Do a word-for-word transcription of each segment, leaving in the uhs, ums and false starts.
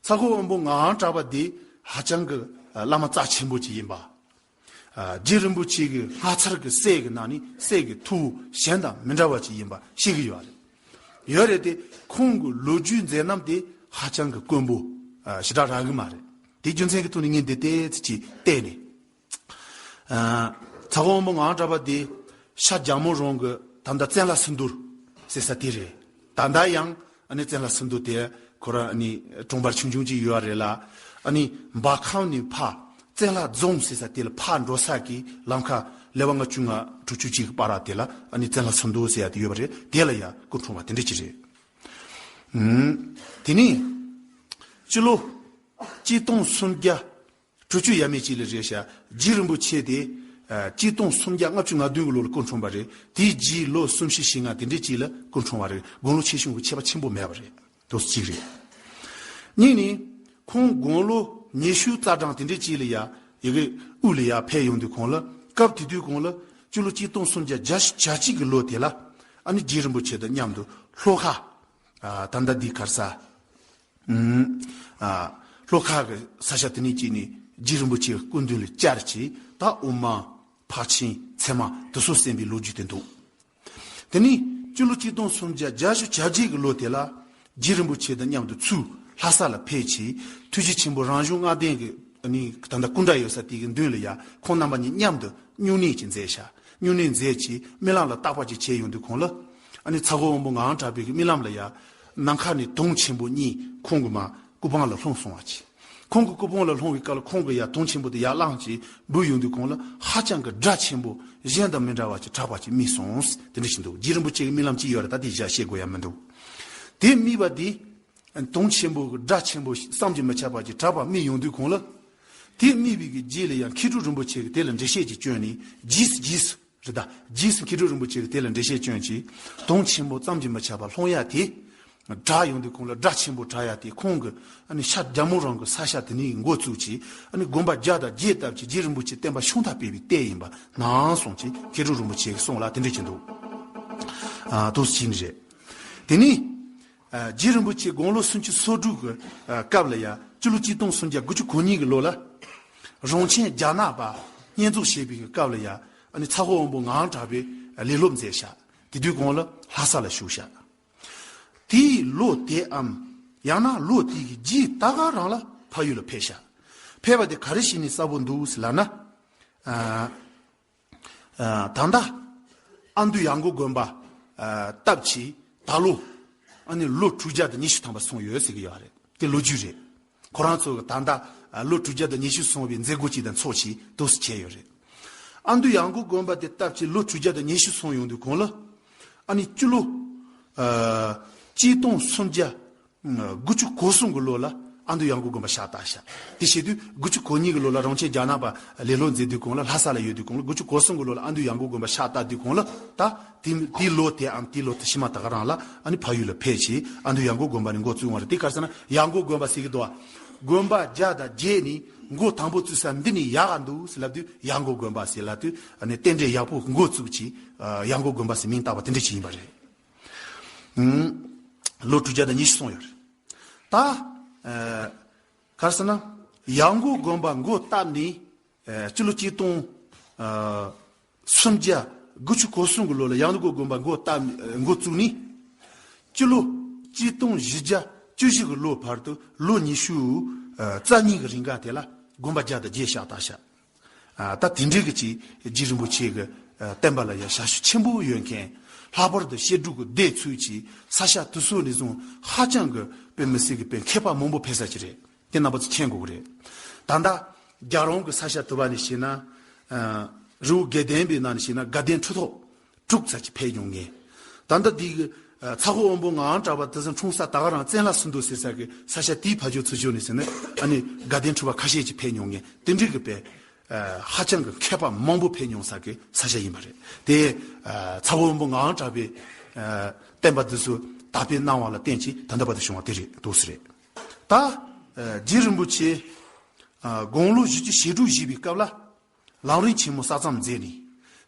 ཚ་ཁོ་དབོན་པོ་ངག་དབང་གྲགས་པ་འདི་ཧ་ཅང་གི་བླ་མ་རྩ་ཆེན་པོ་ཅིག་ཡིན་པ། རྗེ་རིན་པོ་ཆེ་གི་སྔ་ཚར་གྱི་སྲས་ཀྱི་ནང་ནས་སྲས་ཀྱི་ཐུ་བོ་གཞན་དང་མི་འདྲ་བ་ཅིག་ཡིན་པ་ཤེས་ཀྱི་ཡོད་རེད། ཡོད་རེད་དེ། ཁོང་གི་ལོ་རྒྱུས་མཛད་རྣམ་དེ་ཧ་ཅང་གི་དཀོན་པོ་ཞེ་དྲག་རག་གི་མ་རེད། དེ་རྒྱུ་མཚན་གྱི་ཐོག་ནས་ངས་འདི་ལྟའི་ཚིག་ཅིག་བལྟས་ནས། ཚ་ཁོ་དབོན་པོ་ངག་དབང་གྲགས་པ་དེ་ཤར་རྒྱལ་མོ་རོང་གི་ད་ལྟ་བཙན་ལ་སུ་འདུར་ཟེར་ས་དེ་རེད། ད་ལྟ་ཡང་ཨ་ནི་བཙན་ལ་སུ་འདུར་དེ་ཁོ་རང་ཨ་ནི་གྲོང་པ་ཆུང་ཆུང་ཅིག་ཡོད་རེད་ལ། ཨ་ནི་འབར་ཁམས་ནས་ཕར་བཙན་ལ་རྫོང་ཟེར་ས་དེ་ལ་ཕར་འགྲོ་ས་གི་ལམ་ཁ་ལེ་བ་ལྔ་བཅུ་ང་དྲུག་ཅུ་གཅིག་གི་བར་དེ་ལ་ཨ་ནི་བཙན་ལ་སུ་འདུར་ཟེར་ཡ་དེ་ཡོད་པ་རེད། དེ་ལ་ཡ་སྐུ་འཁྲུངས་པ་དེ་འདྲ་ཅིག་རེད། ཨུམ། དེ་ནས་སྤྱི་ལོ་གཅིག་སྟོང་སུམ་བརྒྱ་དྲུག་ཅུ་ཡས་མས་ཅིག་ལ་རེད་ཤག་རྗེ་རིན་པོ་ཆེ་དེ་ཨ་གཅིག་སྟོང་སུམ་བརྒྱ་ལྔ་བཅུ་ང་བདུན་གྱི་ལོ་ལ་སྐུ་འཁྲུངས་པ་རེད། དེའི་རྗེས་ལོ་གསུམ་བཞི་བཞི་ལྔ་དེ་འདྲའི་ཅིག་ལ་སྐུ་འཁྲུངས་པ་རེད། དགུང་ལོ་ཆེ་ཆུང་གི་ཁྱད་པར་ཆེན་པོ་མེད་པ་རེད། དེ་གཅིག་རེད། གཉིས་ནི། ཁོང་དགུང་ལོ་ཉི་ཤུ་རྩ་གྲངས་དེ་འདྲའི་ཅིག་ལ་ཡ་ཡི་གེ་དབུས་ལ་ཡ་ཕེབས་ཡོང་དུས་གོང་ལ། སྐབས་དེ་དུས་གོང་ལ་སྤྱི་ལོ་གཅིག་སྟོང་སུམ་བརྒྱ་བརྒྱད་ཅུ་གྱ་གཅིག་གི་ལོ་དེ་ལ་ཨ་ནི་རྗེ་རིན་པོ་ཆེ་དང་མཉམ་དུ་ལྷོ་ཁ། ཨ་ད་ལྟ་འདི་ག་རེ་ཟེར། ཨུམ། ཨ་ལྷོ་ཁ་གི་ས་ཆ་དེ་ནས་ཅིག་ནས་རྗེ་རིན་པོ་ཆེའི་སྐུ་མདུན་ལ་བཅར་བྱས། ད་དབུ་མ་ཕར་ཕྱིན་ཚད་མ་དེ་ཚོ་གསན་པའི་ལོ་རྒྱུས་དེ་འདུག་དེ་ནས་སྤྱི་ལོ་གཅིག་སྟོང་སུམ་བརྒྱ་བརྒྱད་ཅུ་གྱ་བརྒྱད་ཀྱི་ལོ་དེ་ལ་རྗེ་རིན་པོ་ཆེ་དང་མཉམ་དུ་ཚུར་ལྷ་ས་ལ་ཕེབས་བྱས། ཐུགས་རྗེ་ཆེན་པོ་རང་བྱུང་ལྔ་ལྡན་གྱི་ཨ་ནི་ད་ལྟ་སྐུ་འདྲ་ཡོད་ས་དེ་གི་མདུན་ལ་ཡ་ཁོང་རྣམ་པ་གཉིས་མཉམ་དུ་སྨྱུང་གནས་ཅིག་མཛད་ཤག་སྨྱུང་གནས་མཛད་བྱས་རྨི་ལམ་ལ་བརྟག་པ་ཅིག་བྱས་ཡོང་དུས་གོང་ལ། ཨ་ནི་ཚ་ཁོ་དབོན་པོ་ངག་དབང་གྲགས་པའི་གི་རྨི་ལམ་ལ་ཡ་ནམ་མཁའ་ནས་དུང་ཆེན་པོ་གཉིས་ཁོང་གི་མར་སྐུ་པང་ལ་ལྷུང་སོང་བ་ཅིག་ཁོང་གི་སྐུ་པང་ལ་ལྷུང་བའི་སྐབས་ལ་ཁོང་གིས་ཡ་དུང་ཆེན་པོ་དེ་ཡར་བླངས་བྱས་འབུད་ཡོང་དུས་གོང་ལ་ཧ་ཅང་གི་སྒྲ་ཆེན་པོ་གཞན་དང་མི་འདྲ་བ་ཅིག་གྲགས་པ་ཅིག་རྨིས་སོང་། དེ་འདྲ་ཞིག་འདུག་རྗེ་རིན་པོ་ཆེ་གི་རྨི་ལམ་ཅིག་ཡོད་རེད། ད་དེ་བཞག་བཤད་དགོས་ཡ་མི་འདུག་དེ་རྨིས་པ་དེ་དུང་ཆེན་པོ་གི་སྒྲ་ཆེན་པོ་བསམ་གྱིས་མི་ཁྱབ་པ་ཅིག་གྲགས་པ་རྨིས་ཡོང་དུས་གོང་ལ། དེ་རྨིས་པའི་གི་རྗེས་ལ་ཡང་མཁས་གྲུབ་རིན་པོ་ཆེ་གིས་དེ་ལ་འགྲེལ་བཤད་ཅིག་བསྐྱོན་ནས་རྗེས་སུ་རྗེས་སུ། རེད་ད། རྗེས་སུ་མཁས་གྲུབ་རིན་པོ་ཆེ་གིས་དེ་ལ་འགྲེལ་བཤད་བསྐྱོན་ཅིང་། དུང་ཆེན་པོ་བསམ་གྱིས་མི་ཁྱབ་པ་ལྷུང་ཡ་དེ། གྲགས་ཡོང་དུས་གོང་ལ་སྒྲ་ཆེན་པོ་གྲགས་ཡ་དེ་ཁོང་གིས་ཨ་ནི་ཤར་རྒྱལ་མོ་རང་གི་ས་ཆ་དེ་ནས་འགོ་བཙུགས་ཀྱིས་ཨ་ནི་དགོན་པ་བརྒྱ་དང་བརྒྱད་བཏབ་ཀྱིས་རྗེ་རིན་པོ་ཆེ་བསྟན་པ་ཤོང་ཐབས་སྤེལ་བའི་ལྟས་ཡིན་པ་ནའང་གསུངས་ཀྱིས་མཁས་གྲུབ་རིན་པོ་ཆེ་གི་གསུང་ལ་དེ་འདྲ་བྱས་འདུག་ཨ་དུ་ཅིག་ནི་རེད། དེ་ནས་ཨ་རྗེ་རིན་པོ་ཆེ་དགུང་ལོ་སུམ་ཅུ་སོ་དྲུག་གི་ཨ་སྐབས་ལ་ཡ་སྤྱི་ལོ་གཅིག་སྟོང་སུམ་བརྒྱ་དགུ་བཅུ་གོ་གཉིས་ཀྱི་ལོ་ལ་རོང་ཆེན་རྒྱ་ནག་པ་བསྙེན་རྫོགས་བྱེད་པའི་སྐབས་ལ་ཡ། ཨ་ནི་ཚ་ཁོ་དབོན་པོ་ངག་དབང་གྲགས་པས་ལས་སློབ་མཛད་ཤག་དེ་དུས་གོང་ལ་ལྷ་ས་ལ་བཞུགས་ཤག་དེའི་ལོ་དེའམ་ཡང་ན་ལོ་དེ་གི་རྗེས་ད་ག་རང་ལ་ཕ་ཡུལ་ལ་ཕེབས་ཤག་ཕེབས་པ་དེ་ག་རེ་བྱས་ནས་གསལ་པོ་འདུག་ཟེར་ལབ་ན། ཨ་ཨ་ད་ལྟ་ཨ་མདོ་ཡར་མགོ་དགོན་པ་ཨ་བཏབ་བྱས་ད་ལོ་ཨ་ནི་ལོ་དྲུག་བརྒྱ་དང་ཉི་ཤུ་ཐམ་པ་སོང་ཡོད་ཟེར་གྱི་ཡོད་རེད། དེ་ལོ་རྒྱུས་རེད། ཁོ་རང་ཚོ་གི་ད་ལྟ་ལོ་དྲུག་བརྒྱ་དང་ཉི་ཤུ་སོང་བའི་མཛད་སྒོ་ཅིག་དང་ཚོགས་ཀྱིས་འདུག་སེ་བྱས་ཡོད་རེད། ཨ་མདོ་ཡར་མགོ་དགོན་པ་དེ་བཏབ་ཀྱི་ལོ་དྲུག་བརྒྱ་དང་ཉི་ཤུ་སོང་ཡོང་དུས་གོང་ལ། ཨ་ནི་སྤྱི་ལོ་ཨ་གཅིག་སྟོང་སུམ་བརྒྱ་དགུ་བཅུ་གོ་གསུམ་གྱི་ལོ་ལ་ཨ་མདོ་ཡར་མགོ་དགོན་པ་ཕྱག་བཏབ་ཤག་དེ་བྱེད་དུས་དགུ་བཅུ་གོ་གཉིས་ཀྱི་ལོ་ལ་རོང་ཆེན་རྒྱ་ནག་པ་ལས་སློབ་མཛད་དུས་གོང་ལ་ལྷ་ས་ལ་ཡོད་དུས་གོང་ལ་དགུ་བཅུ་གོ་གསུམ་གྱི་ལོ་ལ་ཨ་མདོ་ཡར་མགོ་དགོན་པ་ཕྱག་བཏབ་དུས་གོང་ལ་ད། དེ་དེའི་ལོ་དེའམ་དེའི་ལོ་དེ་ཕྱི་མ་ད་ག་རང་ལ་ཨ་ནི་ཕ་ཡུལ་ལ་ཕེབས་བྱས་ཨ་མདོ་ཡར་མགོ་དགོན་པ་ནས་འགོ་བཙུགས་པ་རེད། དེ་ག་རེ་ཟེར་ན་ཡར་མགོ་དགོན་པ་ཟེར་གྱི་འདུག་ཨ། དགོན་པ་བརྒྱ་དང་བརྒྱད་ནས་འགོ་དང་པོ་བཙུགས་ས་འདི་ནས་ཡག་ག་འདུག་ཟེར་ལབ་དུས་ཡར་མགོ་དགོན་པ་ཟེར་ལབ་དུས་ཨ་ནི་རྟེན་འབྲེལ་ཡག་པོ་འགོ་བཙུགས་བྱས་ཨ་ཡར་མགོ་དགོན་པ་ཟེར་མིང་བཏགས་པ་དེ་འདྲ་ཅིག་ཡིན་པ་རེད། ཨུམ། ལོ་དྲུག་བརྒྱ་དང་ཉི་ཤུ་སོང་ཡོད་རེད། ད་ཨ་ག་རེ་ཟེར་ན་ཡར་མགོ་དགོན་པ་འགོ་བཏབ་ནས། ཨ་སྤྱི་ལོ་གཅིག་སྟོང་ཨ་སུམ་བརྒྱ་དགུ་བཅུ་གོ་གསུམ་གྱི་ལོ་ལ་ཡར་མགོ་དགོན་པ་འགོ་བཏབ་ཨ་འགོ་བཙུགས་ནས། སྤྱི་ལོ་གཅིག་སྟོང་བཞི་བརྒྱ་བཅུ་བཞི་གི་ལོ་བར་དུ་ལོ་ཉི་ཤུ་ཨ་རྩ་གཉིས་ཀྱི་རིང་ག་དེ་ལ་དགོན་པ་བརྒྱ་དང་བརྒྱད་ཕྱག་བཏབ་ཤག་ཨ་ད་དེ་འདྲའི་གི་ཅིག་རྗེ་རིན་པོ་ཆེ་གི་ཨ་བསྟན་པ་ལ་ཡ་ཞབས་ཞུ་ཆེན་པོ་ཡོད་མཁན། ལྷག་པར་དུ་བཤད་སྒྲུབ་ཀྱི་སྡེ་ཚུགས་ཀྱིས་ས་ཆ་དེ་ཚོ་ནས་བཟུང་ཧ་ཅང་གི་དཔེ་མི་སྲིད་ཀྱི་དཔེ་མཁས་པ་མང་པོ་ཕེབས་ས་ཅིག་རེད། དེ་རྣམ་པ་ཚོ་མཁྱེན་དགོས་ཀྱི་རེད། ད་ལྟ་རྒྱལ་རོང་གི་ས་ཆ་དུ་བ་ནས་བཤད་ན། ཨ་རི་བོ་དགེ་ལྡན་པའི་ནང་ནས་བཤད་ན་དགའ་ལྡན་ཁྲི་ཐོག་དྲུག་ཙམ་ཅིག་ཕེབས་མྱོང་ངེས། ད་ལྟ་འདི་གི་ཨ་ཚ་ཁོ་དབོན་པོ་ངག་དབང་གྲགས་པ་དེ་ཚོ་འཁྲུངས་ས་ད་ག་རང་བཙན་ལ་སུ་འདུག་ཟེར་ས་གི་ས་ཆ་དེའི་ཕ་ཕྱོགས་ཚུར་ཕྱོགས་ནས་ཟེར་ན་ཨ་ནི་དགའ་ལྡན་ཁྲི་པ་ཁ་ཤས་ཅིག་ཕེབས་མྱོང་ངེས། དེ་འདྲའི་གི་དཔེ་ཨ་ཧ་ཅང་གི་མཁས་པ་མང་པོ་ཕེབས་མྱོང་ས་གི་ས་ཆ་ཡིན་པ་རེད། དེ་ཨ་ཚ་ཁོ་དབོན་པོ་ངག་དབང་གྲགས་པའི་ཨ་བསྟན་པ་འདི་ཚོ་དར་སྤེལ་གནང་བ་ལ་བརྟེན་ཅིང་ད་ལྟ་བར་དུ་བྱུང་བ་དེ་རེད་འདུག་ཟེར་རེད། ད་ཨ་རྗེ་རིན་པོ་ཆེ་ཨ་དགུང་ལོ་བཞི་བཅུ་ཞེ་དྲུག་བཞེས་པའི་སྐབས་ལ་ལམ་རིམ་ཆེན་མོ་གསར་རྩོམ་མཛད་ནས།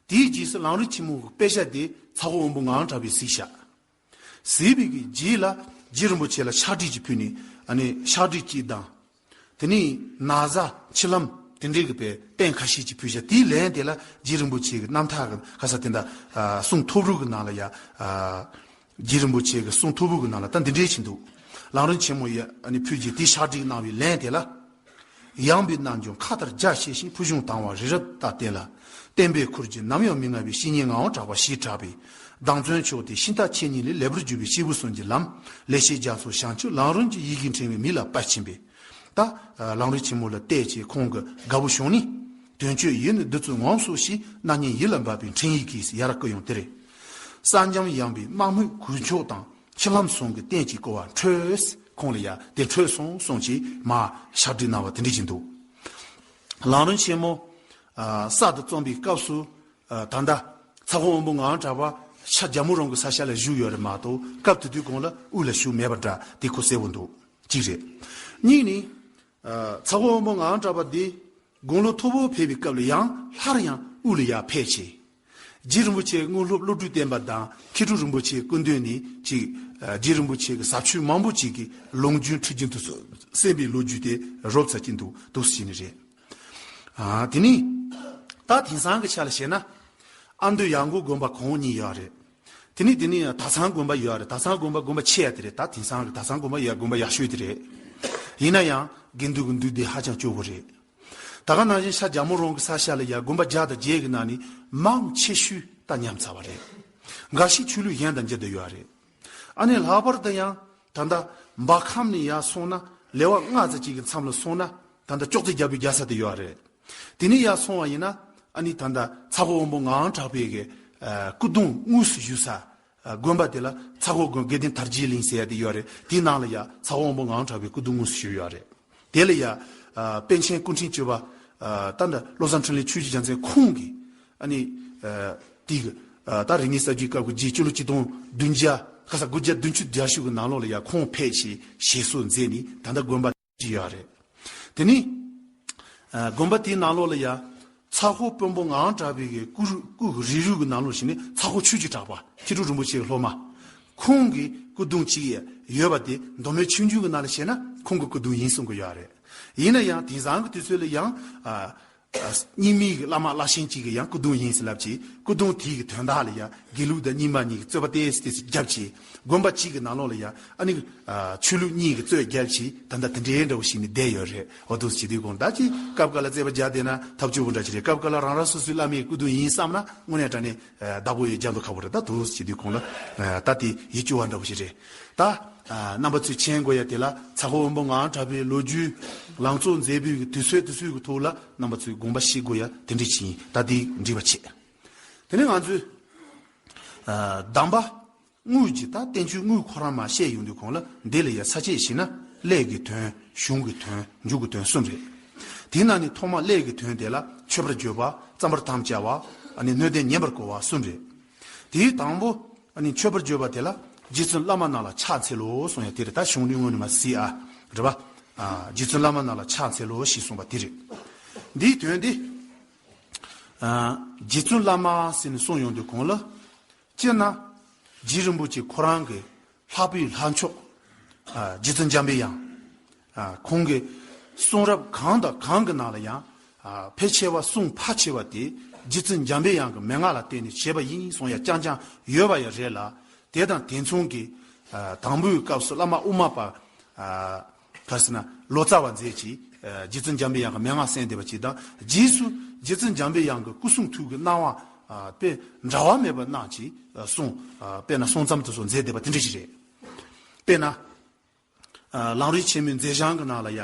དེའི་རྗེས་སུ་ལམ་རིམ་ཆེན་མོ་གི་དཔེ་ཆ་དེ་ཚ་ཁོ་དབོན་པོ་ངག་དབང་གྲགས་པས་གཟིགས་ཤག་གཟིགས་པའི་གི་རྗེས་ལ་ རྗེ་རིན་པོ་ཆེ་ལ་ཕྱག་བྲིས་ཅིག་ཕུལ་ནས། ཨ་ནི་ཕྱག་བྲིས་གཅིག་དང་། དེ་ནས་ན་བཟའ་ཕྱི་ལམ་དེ་འདྲའི་གི་པའི་རྟེན་ཁ་ཤས་ཅིག་ཕུལ་བཞག་དེའི་ལན་དེ་ལ་རྗེ་རིན་པོ་ཆེ་གི་རྣམ་ཐར་གི་ཁ་ས་དེ་འདྲ། ཨ། གསུང་ཐོབ་རུ་གི་ནང་ལ་ཡ། ཨ། རྗེ་རིན་པོ་ཆེ་གི་གསུང་ཐོབ་རུ་གི་ནང་ལ་ད་འདི་འདྲའི་ཅིག་འདུག་ལམ་རིམ་ཆེན་མོ་ཡ། ཨ་ནི་ཕུལ་རྗེས་དེ་ཕྱག་བྲིས་གནང་བའི་ལན་དེ་ལ། ཡངས་པའི་རྣལ་འབྱོར་མཁའ་ལྟར་རྒྱ་ཆེ་ཞིང་། ཕུལ་བྱུང་དང་བ་རི་རབ་ལྟར་བརྟན་ལ། བསྟན་པའི་ཁུར་གྱིས་ནམ་ཡང་མི་མངའ་བའི། བཤེས་གཉེན་ངག་དབང་གྲགས་པ་ཞེས་གྲགས་པའི། བདག་བཙུན་མཆོག་དེ་ཤིང་རྟ་ཁྱེད་ཉིད་ལས། ལེགས་པར་བརྒྱུད་པའི་སྐྱེས་བུ་གསུམ་གྱི་ལམ། ལེགས་བཤད་རྒྱ་མཚོ་བྱང་ཆུབ་ལམ་རིམ་གྱི། ཡི་གེའི་ཕྲེང་བའི་མིག་ལ་པར་ཕྱིན་པས། ད་ལམ་རིམ་ཆེན་མོ་ལ་བལྟས་བྱས་ཁོང་གི་དགའ་བོ་བྱུང་ནས། དོན་སྤྱོད་ཡིད་ནི་བདུད་རྩི་ངོམས་སོ་ཞེས། རྣ་སྙན་ཡིད་ལ་འབབ་པའི་འཕྲིན་ཡིག་གིས་ཡར་བསྐུལ་ཡང་དེ་རེད། ས་འཇམ་ཡངས་པའི་དམག་མོས་གུས་མཆོག་དང་། ཕྱི་ལམ་གསུམ་གྱི་རྟེན་གྱི་བསྐོར་བ་འཕྲོས། ཁོང་ལ་ཡ་དེ་འཕྲོས་སོང་གསུངས་བྱས་མར་ཕྱག་བྲིས་གནང་བ་དེ་འདྲ་ཅིག་འདུག་ལམ་རིམ་ཆེན་མོ། ཨ། གསར་དུ་རྩོམ་པའི་སྐབས་སུ། ཨ། ད་ལྟ་ཚ་ཁོ་དབོན་པོ་ངག་དབང་གྲགས་པ་ཕྱག་རྒྱ་མོ་རང་གི་ས་ཞབས་ལ་བཞུགས་ཡོད་རེད་མ་གཏོགས། སྐབས་དེ་དུས་གོང་ལ་དབུ་ལ་བཞུགས་མེད་པ་འདྲ་དེ་ཁོ་གསལ་བོ་འདུག་གཅིག་རེད། གཉིས་ནི། ཨ། ཚ་ཁོ་དབོན་པོ་ངག་དབང་གྲགས་པ་འདི་དགུང་ལོ་མཐོ་པོ་ཕེབས་པའི་སྐབས་ལ་ཡང་སླར་ཡང་དབུ་ལ་ཡར་ཕེབས་བྱས། རྗེ་རིན་པོ་ཆེའི་དངོས་སློབ་བློ་གྲོས་བསྟན་པ་དང་། མཁས་གྲུབ་རིན་པོ་ཆེའི་སྐུ་མདུན་ནས་ཅིག་ཨ། རྗེ་རིན་པོ་ཆེ་གི་ཟབ་ཆོས་མང་པོ་ཅིག་གི་ལུང་རྒྱུན་ཁྲིད་རྒྱུན་དུ་གསན་པའི་ལོ་རྒྱུས་དེ་རོབ་ཙམ་ཅིག་འདུག་འདུག་ཟེར་ནི་རེད། ཨ། དེ་ནས་ད་དེང་སང་གི་ཆ་ལ་བཤད་ན། ཨ་མདོའི་ཡར་འགོ་དགོན་པ་གོང་གཉིས་ཡོད་རེད། དེ་ནས་དེ་ནས་དྭགས་ཚང་དགོན་པ་ཡོད་རེད། དྭགས་ཚང་དགོན་པ་དགོན་པ་ཆེ་ཡ་དེ་རེད། ད་དེང་སང་གི་དྭགས་ཚང་དགོན་པ་ཡ་དགོན་པ་ཡག་ཤོས་དེ་རེད། ཡིན་ན་ཡང་དགེ་འདུན་གྱི་འདུས་སྡེ་ཧ་ཅང་སྐྱོ་བོ་རེད། ད་ག་ནང་བཞིན་ཤར་རྒྱ་མོ་རང་གི་ས་ཞབས་ལ་ཡ་དགོན་པ་བརྒྱ་དང་བརྒྱད་ཀྱི་ནང་ནས་མང་ཆེ་ཤོས་ད་ཉམས་ཚར་བ་རེད། འགའ་ཞིག་ཆོས་ལུགས་གཞན་དང་འབྲེལ་བསྡད་ཡོད་རེད། ཨ་ནི་ལྷག་པར་དུ་ཡང་ད་ལྟ་འབར་ཁམས་ནས་ཡར་སོང་ན། ལེ་དབར་ལྔ་ཙམ་ཅིག་གི་མཚམས་ལ་སོང་ན། ད་ལྟ་ཅོག་ཙེ་རྒྱབ་པའི་རྒྱལ་ས་དེ་ཡོད་རེད། དེ་ནས་ཡར་སོང་བ་ཡིན་ན། ཨ་ནི་ད་ལྟ་ཚ་ཁོ་དབོན་པོ་ངག་དབང་གྲགས་པའི་གི། ཨ། སྐུ་གདུང་དངོས་སུ་བཞུགས་ས། ཨ། དགོན་པ་དེ་ལ་ཚ་ཁོ་དགོན། དགེ་ལྡན་དར་རྒྱས་གླིང་ཟེར་ཡ་དེ་ཡོད་རེད། དེའི་ནང་ལ་ཡ་ཚ་ཁོ་དབོན་པོ་ངག་དབང་གྲགས་པའི་སྐུ་གདུང་དངོས་སུ་བཞུགས་ཡོད་རེད། དེ་ལ་ཡ། ཨ། པཎ་ཆེན་སྐུ་ཕྲེང་བཅུ་པ། ཨ། ད་ལྟ་བློ་བཟང་འཕྲིན་ལས་ཆོས་ཀྱི་རྒྱལ་མཚན་ཁོང་གིས། ཨ་ནི། ཨ། དེ་གི། ཨ། ད་རིག་གནས་གསར་བརྗེའི་སྐབས་ཀྱི་རྗེས་སྤྱི་ལོ་ཆིག་སྟོང་བདུན་བརྒྱ། ཁ་ས་དགུ་བརྒྱ་བདུན་ཅུ་དོན་དགུ་གི་ནང་ལོགས་ལ་ཡ་ཁོང་ཕེབས་བྱས་ཞེ་སོར་མཛད་ནས་ད་ལྟ་དགོན་པ་ཅིག་ཡོད་རེད། དེ་ནས། ཨ། དགོན་པ་དེའི་ནང་ལོགས་ལ་ཡ། ཚ་ཁོ་དཔོན་པོ་ངག་དབང་གྲགས་པའི་གི་སྐུ་རུ། སྐུ་རིལ་རུས་ཀྱི་ནང་ལོགས་ཤིག་ནི་ཚ་ཁོ་ཆོས་ཀྱི་གྲགས་པ་མཁས་གྲུབ་རིན་པོ་ཆེའི་སློབ་མ། ཁོང་གི་སྐུ་གདུང་གཅིག་ཡོད་པ་དེ་མདོ་སྨད་ཆོས་འབྱུང་གི་ནང་ལ་བཤད་ན་ཁོང་གི་སྐུ་གདུང་ཡིན་གསུང་གི་ཡོད་རེད། ཡིན་ན་ཡང་དེང་སང་གི་དུས་ཚོད་ལ་ཡང་། ཨ། རྙིང་མའི་གི་བླ་མ་བླ་ཆེན་གཅིག་གི་ཡང་སྐུ་གདུང་ཡིན་ཟེར་ལབ་ཀྱི། སྐུ་གདུང་དེའི་གི་དོན་དག་ལ་ཡང་དགེ་ལུགས་དང་རྙིང་མ་གཉིས་ཀྱི་རྩོད་པ་ཏོག་ཙམ་ཏོག་ཙམ་བརྒྱབ་བྱས། དགོན་པ་གཅིག་གི་ནང་ལོགས་ལ་ཡང་ཨ་ནི། ཨ། ཆོས་ལུགས་གཉིས་ཀྱི་རྩོད་བརྒྱབ་བྱས། ད་ལྟ་དེ་འདྲའི་འདྲ་བོ་ཞིག་ནས་བསྡད་ཡོད་རེད། འོ་འདུག་སེ་བྱེད་དུས་གོང་ད་ཅིག་སྐབས་འགའ་ལ་རྩོད་པ་རྒྱག་བསྡད་ན་ཐབས་སྐྱོ་པོ་འདྲ་ཞིག་རེད། སྐབས་འགའ་ལ་རང་རང་སོ་སོའི་བླ་མའི་སྐུ་གདུང་ཡིན་བསམ་ན་དངོས་གནས་དྲང་གནས། ཨ། བདག་པོ་ཡི་རྒྱ་མདོ་ཁ་བོ་རེད། ད་འདུག་སེ་བྱེད་དུས་གོང་ལ། ཨ། ད་དེ་ཡིད་སྐྱོ་བ་འདྲ་བོ་ཞིག་རེད། ད། ཨ། རྣམ་པ་ཚོས་མཁྱེན་དགོས་ཡ་དེ་ལ་ཚ་ཁོ་དབོན་པོ་ངག་དབང་གྲགས་པའི་ལོ་རྒྱུས། ལང་ཚོ་མཛད་པའི་དུས་ཚོད་དེ་ཚོའི་གི་ཐོག་ལ་རྣམ་པ་ཚོས་དགོངས་པ་བཞེས་དགོས་ཡ་དེ་འདྲ་ཅིག་ཡིན། ད་དེ་འགྲིག་པ་བྱེད། དེ་ནས་ང་ཚོས། ཨ། གདམས་པ་དངོས་ཀྱི་ད་བསྟན་བཅོས་དངོས་ཁོ་རང་མར་བཤད་ཡོང་དུས་གོང་ལ་འདི་ལ་ཡ་ས་བཅད་བྱས་ན་ཀླད་ཀྱི་དོན། གཞུང་གི་དོན། མཇུག་གི་དོན་གསུམ་རེད། དེའི་ནང་ནས་ཐོག་མ་ཀླད་ཀྱི་དོན་དེ་ལ་མཆོད་པར་བརྗོད་པ། བརྩམ་པར་དམ་བཅའ་བ། ཨ་ནི་སྣོད་ལྡན་ཉན་པར་གོ་བ་གསུམ་རེད། དེའི་དང་པོ། ཨ་ནི་མཆོད་པར་བརྗོད་པ་དེ་ལ་རྗེ་བཙུན་བླ་མ་རྣམས་ལ་ཕྱག་འཚལ་ལོ་གསུང་ཡ་དེ་རེད། ད་གཞུང་ནི་དངོས་གནས་མ་གཟིགས་ཨ། རེད་པ། ཨ། རྗེ་བཙུན་བླ་མ་རྣམས་ལ་ཕྱག་འཚལ་ལོ་ཞེས་གསུངས་པ་དེ་རེད། འདིའི་དོན་དེ། ཨ། རྗེ་བཙུན་བླ་མ་ཟེར་ནས་གསུངས་ཡོང་དུས་གོང་ལ། སྤྱིར་ན། རྗེ་རིན་པོ་ཆེ་ཁོ་རང་གི་ལྷག་པའི་ལྷ་མཆོག་ཨ། རྗེ་བཙུན་འཇམ་པའི་དབྱངས། ཨ། ཁོང་གི་གསུང་རབ་གང་དང་གང་གི་ནང་ལ་ཡང་། ཨ། ཕལ་ཆེ་བ་གསུང་ཕལ་ཆེ་བ་དེ་རྗེ་བཙུན་འཇམ་པའི་དབྱངས་ཀྱི་མན་ངག་ལ་བརྟེན་ནས་བྱས་པ་ཡིན་གསུང་ཡ་རྐྱང་རྐྱང་ཡོད་པ་ཡང་རེད་ལ། དེ་དང་དེ་མཚུངས་ཀྱི། ཨ། དང་པོའི་སྐབས་སུ་བླ་མ་དབུ་མ་པ། ཨ། ག་རེ་ཟེར་ན་ལོ་ཙཱ་བ་མཛད་ཅིང་། ཨ། རྗེ་བཙུན་འཇམ་པའི་དབྱངས་ཀྱི་མན་ངག་གསན་བསྡད་པ་ཅིག་དང་། རྗེས་སུ་རྗེ་བཙུན་འཇམ་པའི་དབྱངས་ཀྱི་སྐུ་གསུང་ཐུགས་ཀྱི་སྣང་བ། ཨ། དཔེ་འདྲ་བ་མེད་པ་གནང་ཅིང་། ཨ། གསུང་། ཨ། དཔེར་ན་གསུང་རྩོམ་དེ་ཚོ་མཛད་བསྡད་པ་དེ་འདྲ་ཞིག་རེད། དཔེར་ན། ཨ། ལམ་རིམ་ཆེན་མོའི་མཛད་བྱང་གི་ནང་ལ་ཡ།